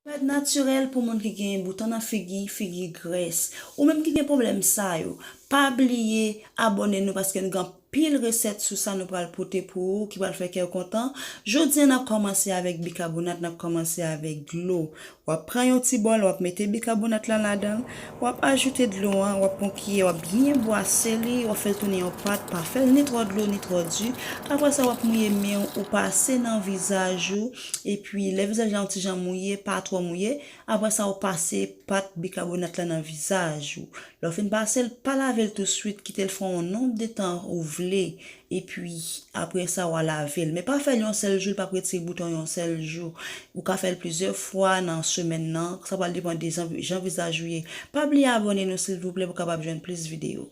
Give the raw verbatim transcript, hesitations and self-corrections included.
Pad natirèl pou moun ki gen bouton nan figi, figi grès. Ou menm ki gen pwoblèm sa yo, pa bliye abòne nou paske nou gen anpil resèt sou sa nou pral pote pou ou ki pral fè kè w kontan. Jodi a n ap kòmanse avèk bikabonat, n ap kòmanse avèk dlo. W ap pran yon ti bòl, w ap mete bikabonat la ladan l, w ap ajoute dlo an, w ap pran kiyè, w ap byen bwase li, w ap fè l tounen yon pat, pa fè l ni twò dlo ni twò di. Apre sa, w ap mouye men w, ou pase nan vizaj ou, epi lè vizaj la yon ti jan mouye, pa twò mouye, apre sa, w pase pat bikabonat la nan vizaj ou. Lè w fin pase l, pa lave l touswit, kite l fè yon nonb de tan ou vle. Epi, apre sa, w a lave l. Men pa fè l yon sèl jou, l p ap retire bouton yon sèl jou. Ou ka fè l plizyè fwa nan semèn nan. Sa pral depann de jan, jan vizaj ou ye. Pa bliye abòne nou, silvouplè, pou w kapab jwenn plis videyo.